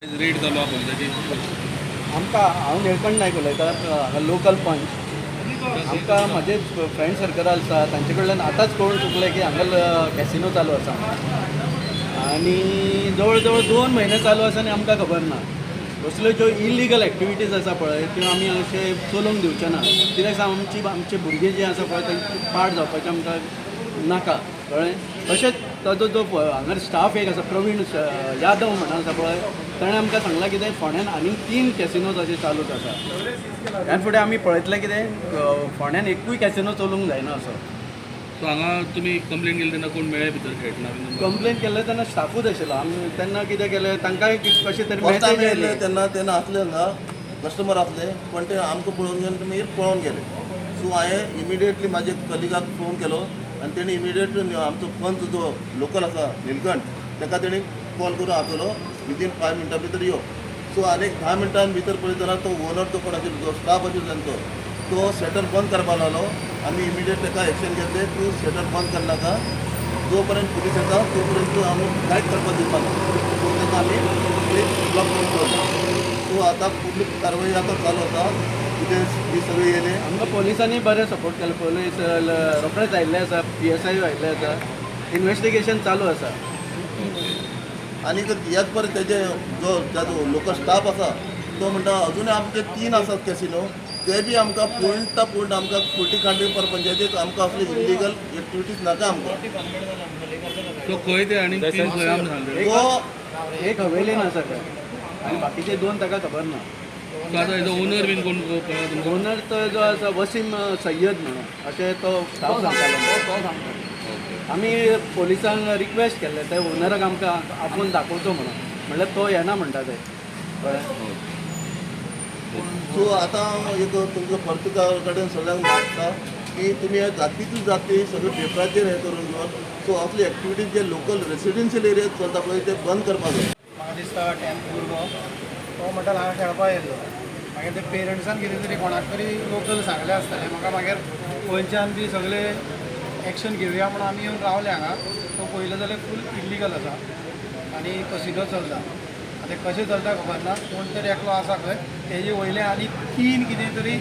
Red चालू आहा पोलिसाची. आमकां, हांव निळकंठ नायक उलयतां, हांगा लोकल पंच. आमकां म्हजे फ्रेंड सर्कल आसा, तांचे कडल्यान आतांच कळून चुकलें की हांगा कॅसिनो चालू आसा आनी जवळ जवळ 2 म्हयने चालू आसा आनी आमकां खबर ना. असल्यो ज्यो इलिगल एक्टिविटीज आसा पळय, त्यो आमी अशें चलोवंक दिवचे ना, कित्याक सांग, आमची भुरगीं जीं आसा पळय, तांची पाड जावपाचें आमकां नाका, कळ्ळें? तशेंच ताजो जो हांगा स्टाफ एक आसा, प्रवीण यादव म्हणून आसा पळय, ताणें आमकां सांगलां कितें, फोंड्यान आनीक तीन कॅसिनोज अशे चालूच आसा. ह्यान फुडें आमी पळयतले कितें, फोंड्यान एकूय कॅसिनो चलूंक जायना असो. सो हांगा तुमी कंप्लेन केली तेन्ना कोण मेळ्ळे भितर खेळटना बीन तुमकां? कंप्लेन केल्लें तेन्ना स्टाफूच आशिल्लो. आमी तेन्ना कितें केलें, तांकांय कशें तरी फर्स्ट मॅसेज आमी येयले आयली. तेन्ना तेन्ना आसले हांगा कस्टमर आसले, पण ते आमकां पळोवन गेले, मागीर पळोवन गेले. सो हांवें इमिडिएटली म्हाजे कलिगाक फोन केलो आनी तेणी इमिडिएटली आमचो पंच जो लोकल आसा निलकंठ, ताका तेणी कॉल करून आपयलो, विदीन 5 मिनटां भितर यो. सो आनी एक 10 मिनटां भितर पळयत जाल्यार तो ओनर जो कोण आशिल्लो, जो स्टाफ आशिल्लो तांचो, तो शटर बंद करपाक लागलो. आमी इमिडिएट ताका एक्शन घेतले, तूं शटर बंद करनाका, जो पर्यंत पुलीस येता तो पर्यंत तूं आमी कांयच करपाक दिवपाक ना. सो ताका आमी ब्लॉक करून दवरलो. सो आतां फुडली कारवाई आतां चालू आसा, कितें ही सगळी येयले. आमकां पोलिसांनी बरें सपोर्ट केलो. पोलीस रोखडेच आयिल्ले आसा, पीएसआय आयिल्ले आसा, इन्वेस्टिगेशन चालू आसा. आनी ह्याच परत तेजे जो ताजो लोकल स्टाफ आसा, तो म्हणटा अजूनय आमचे तीन आसात कॅसिनो, ते बी आमकां पूर्णता पूर्ण आमकां कुर्टी खांडेपार पंचायतीक आमकां असले इलिगल एक्टिविटीज नाका आमकां. सो खंय ते आनी तीन खंय आमी सांगले? तो एक हवेलीन आसा खंय आनी बाकीचे दोन ताका खबर ना. सो आतां हेजो ओनर बीन कोण कळ्ळा तुमकां? ओनर तो जो आसा, वसीम सय्यद म्हणून अशें तो स्टाफ सांगतालो. आमी पोलिसांक रिक्वेस्ट केल्लें, ते ओनराक आमकां आपोवन दाखोवचो म्हणून, म्हणल्यार तो येना म्हणटा ते, कळ्ळें? सो आतां एक तुमकां पत्रकार कडेन सगळ्यांक मागता की तुमी हे जातीतूच जाती सगळे पेपराचेर हें करून घेवन, सो असले एक्टिविटीज जे लोकल रेसिडेन्शियल एरियात चलता पळय, ते बंद करपाक जाय. म्हाका दिसता 10th भुरगो तो म्हणटा, हांव खेळपा येयल्लो. मागीर ते पेरंट्सान कितें तरी कोणाक तरी लोकल सांगलें आसतलें म्हाका. मागीर पंचान बी सगळे एक्शन घेवया म्हणून आमी येवन रावले हांगा. सो पळयलें जाल्यार फूल इल्लिगल आसा आनी कसिनो चलता. आतां कशें चलता खबर ना. कोण तरी एकलो आसा खंय, तेजे वयले आनी तीन कितें तरी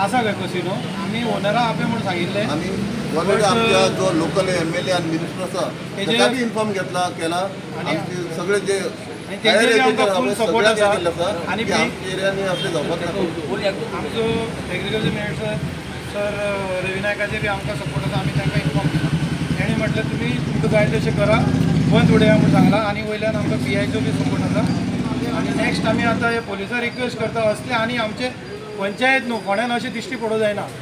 आसा खंय कसिनो. आमी ओनरा आपय म्हूण सांगिल्लें. आमी ऑलरेडी आमच्या जो लोकल एमएलए आनी मिनिस्टर आसा, ताका बी इन्फॉर्म घेतला केला. आमचे सगळे जे आनी तेंचेर बी आमकां फूल सपोर्ट आसा. आनी आनी आमच्या एरियांनी असले जावपाक नाका. आमचो एग्रीकल्चर मिनिस्टर सर रवी नायकाचे बी आमकां सपोर्ट आसा. आमी तांकां इन्फॉर्म केला. तेणी म्हटलें, तुमी तुमकां जाय तशें करा, बंद उडया म्हूण सांगलां. आनी वयल्यान आमकां पीआयचो बी सपोर्ट आसा. आनी नेक्स्ट आमी आतां हे पोलिसाक रिक्वेस्ट करता, असले आनी आमचे पंचायत न्हू, फोंड्यान अशें दिश्टी पडूं जायना.